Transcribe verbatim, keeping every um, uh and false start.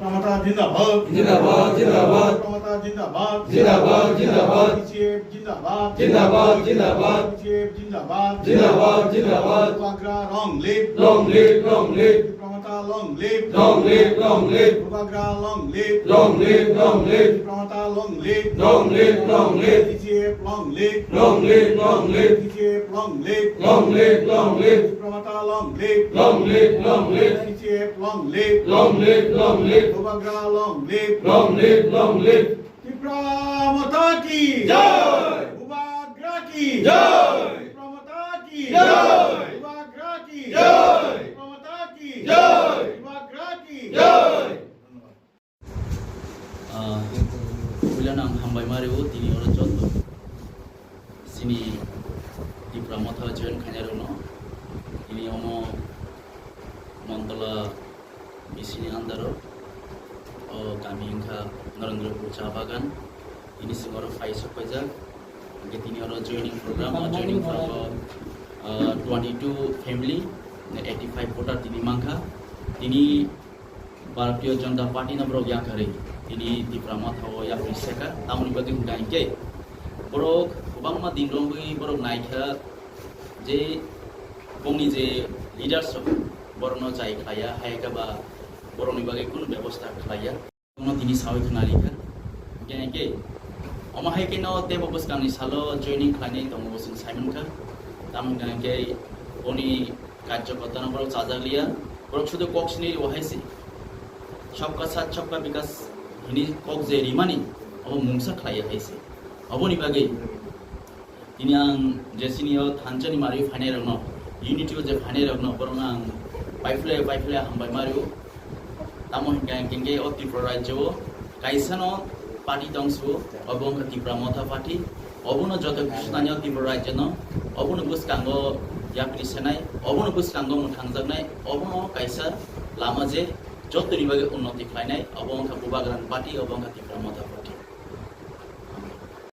Tipra Motha zindabad. Zindabad, zindabad. Tipra Motha zindabad. Zindabad, zindabad. T C F zindabad. Zindabad, zindabad. T C F zindabad. Zindabad, zindabad. Bubagra long live. Long live, long live. Tipra Motha long live. Long live, long live. Bubagra long live. Long live, long live. Tipra Motha long live. Long live, long live. T C F long live. Long live, long live. T C F long live. Long live, long live. Tipra Motha long live. Long live, long live. T C F long live. Long live, long live. Bubagra long live. Long live, long live. Tipra Motha ki jai. Bubagra ki jai. Tipra Motha ki jai. Bubagra ki jai. Tipra Motha ki jai. Bubagra ki jai. Ah, puilano ang hambai ma rio tini oro joto chini Tipra Motha join khainai rokno. Tini omo Mantola B C ni under o, o kami wngkha Narendrapur Cha Bagan. Tini sing oro phai sok paijak. Hingke tini oro joining program, o joining program, ah, twenty two family, eighty five voter tini mankha. Tini Bharatiya Janata Party no borok yakarwi tini Tipra Motha o yakri seka, tamoni bagwi hwnkha hinkhe borok kwbangma din romwi borok naikha je bongni je leaders rok borokno chai khlaiya, hai khe ba borokni bagwi kunu bebosta khlaiya. Bono tini sawi khna rikha. Hinkhe hinkhe omo hai kheno teibo bwskangni salo joining khlainai tongo bo chwng sai mankha. Tamoni hinkhe boni karjokortano borok chajak liya, borok sudu kok sini rio hai se. Sabka saath sabka bikas hini kok je rimani, obo mungsa khlaiya hai se. Oboni bagwi tini ang je chini o thansa ni mari phainai rokno, unity o je phainai rokno, borokno ang paiphle paiphle hambai ma rio. Tamo hinkhe hinkhe o Tripura rajyo o kaisa no party tongsu, obo wngkha Tipra Motha Party. Obono joto kisu nani o Tripura rajyo no, obono bwskango yakri senai, obono bwskango mwthangjaknai, obono kaisa lama je joto ni bagwi unnoti khlainai, obo wngkha Bubagra ni party, obo wngkha Tipra Motha Party.